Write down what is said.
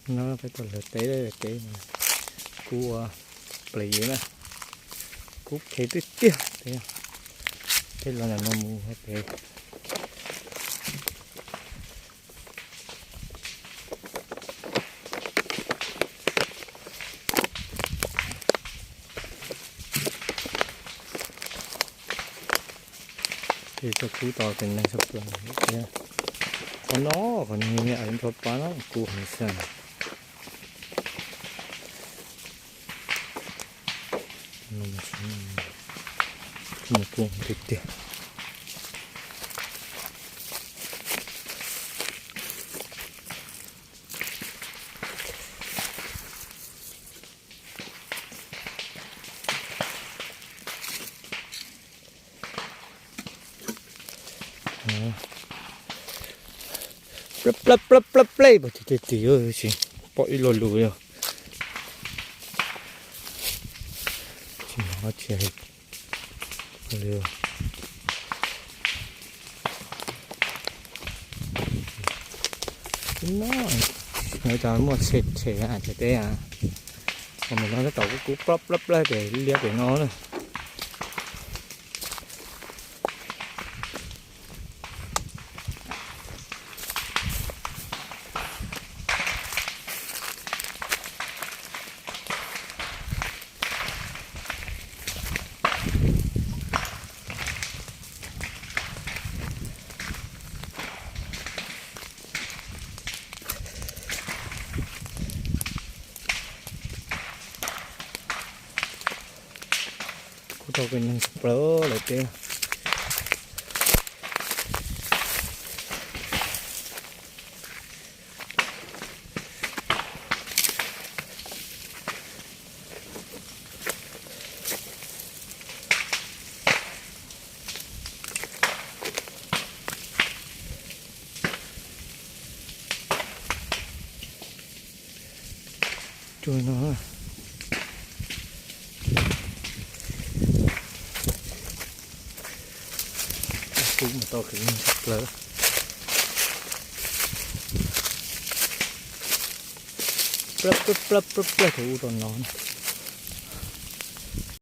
No peb tuaj lawv teb, teb kub ua plis na, kub phem tiag tiag. Peb los ntawm no mus pem. Ces txog kub tau tes neeg tshaj plaws thiab. Qhov no, qhov no nws ntho pab no kub heev xwb. Mus kub tiag tiag. Plab plab plab plab plab, pom tiag tiag tiag, tsis pom ib lo lus li. Tsis hnov tsis hais li. No, no cov muaj tshem tshem teb, mus no tab tom kub kub plab plab plab pem liab pem no na. Kub tau tes neeg tshaj plaws lawm teb. Cuag no, kub mus tau tes neeg tshaj plaws. Plab plab plab plab thaum ub rau no.